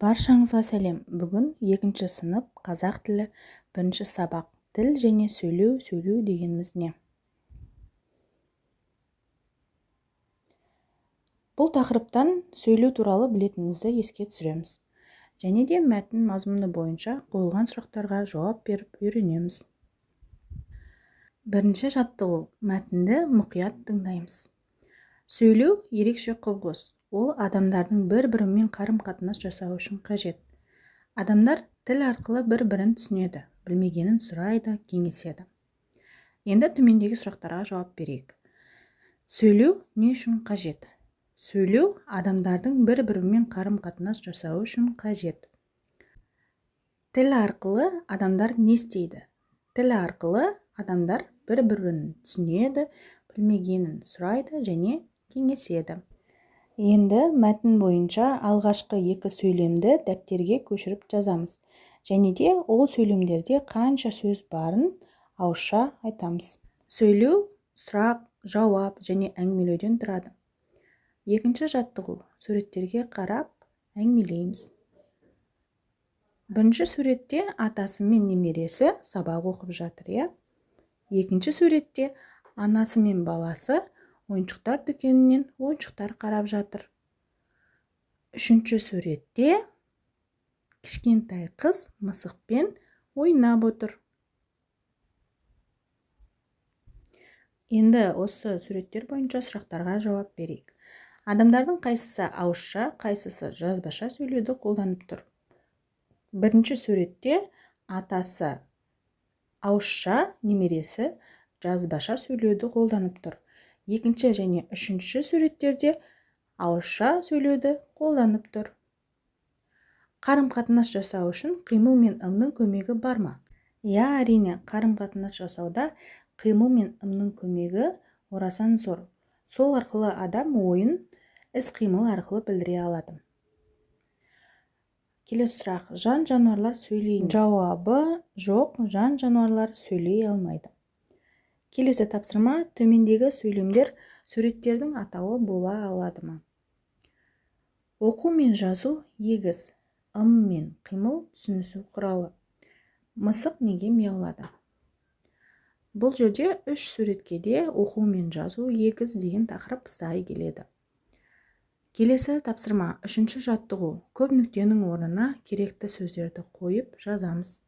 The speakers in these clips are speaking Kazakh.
Баршаңызға сәлем! Бүгін екінші сынып, қазақ тілі, бірінші сабақ, тіл және сөйлеу. Сөйлеу дегеніміз не? Бұл тақырыптан сөйлеу туралы білетінімізді еске түсіреміз. Және де мәтін мазмұны бойынша қойылған сұрақтарға жауап беріп үйренеміз. Бірінші жаттығу. Мәтінді мұқият тыңдаймыз. Сөйлеу ерекше құбылыс. Ол адамдардың бір-бірімен қарым-қатынас жасауы үшін қажет. Адамдар тіл арқылы бір-бірін түсінеді, білмегенін сұрайды, кеңеседі. Енді төмендегі сұрақтарға жауап берейік. Сөйлеу не үшін қажет? Сөйлеу адамдардың бір-бірімен қарым-қатынас жасауы үшін қажет. Тіл арқылы адамдар не істейді? Тіл арқылы адамдар бір-бірін түсінеді, білмегенін сұрайды және кеңеседі. Енді мәтін бойынша алғашқы екі сөйлемді дәптерге көшіріп жазамыз. Және де ол сөйлемдерде қанша сөз барын ауызша айтамыз. Сөйлеу сұрақ, жауап және әңгімелеуден тұрады. Екінші жаттығу. Суреттерге қарап әңгімелейміз. Бірінші суретте атасы мен немересі сабақ оқып жатыр, иә? Екінші суретте анасы мен баласы ойыншықтар дүкенінен ойыншықтар қарап жатыр. Үшінші суретте кішкентай қыз мысықпен ойнап отыр. Енді осы суреттер бойынша сұрақтарға жауап берейік. Адамдардың қайсысы ауызша, қайсысы жазбаша сөйлеуді қолданып тұр? Бірінші суретте атасы ауызша, немересі жазбаша сөйлеуді қолданып тұр. Екінші және үшінші суреттерде ауызша сөйлеуді қолданып тұр. Қарым-қатынас жасау үшін қимыл мен ымның көмегі бар ма? Иә, әрине, қарым-қатынас жасауда қимыл мен ымның көмегі орасан зор. Сол арқылы адам ойын іс-қимыл арқылы білдіре алады. Келесі сұрақ. Жан-жануарлар сөйлей ме? Жауабы жоқ, жан-жануарлар сөйлей алмайды. Келесі тапсырма. Төмендегі сөйлемдер суреттердің атауы бола алады ма? Оқу мен жазу егіз, ым мен қимыл түсінісу құралы. Мысық неге мияулады? Бұл жерде үш суретке де оқу мен жазу егіз деген тақырып сай келеді. Келесі тапсырма. Үшінші жаттығу. Көп нүктенің орнына керекті сөздерді қойып жазамыз.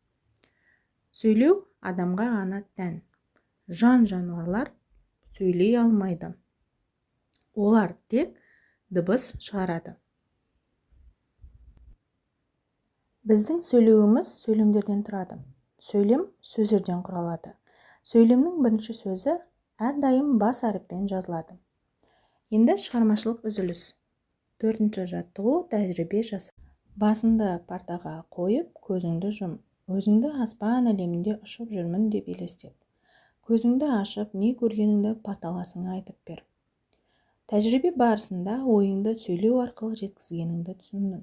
Сөйлеу адамға ғана тән. Жан-жануарлар сөйлей алмайды. Олар тек дыбыс шығарады. Біздің сөйлеуіміз сөйлемдерден тұрады. Сөйлем сөздерден құралады. Сөйлемнің бірінші сөзі әрдайым бас әріппен жазылады. Енді шығармашылық үзіліс. Төртінші жаттығу. Тәжірибе жаса. Басыңды партаға қойып, көзіңді жұм. Өзіңді аспан әлемінде ұшып жүрмін деп елестет. Көзіңді ашып, не көргеніңді парталасыңа айтып бер. Тәжірибе барысында ойыңды сөйлеу арқылы жеткізгеніңді түсіндің.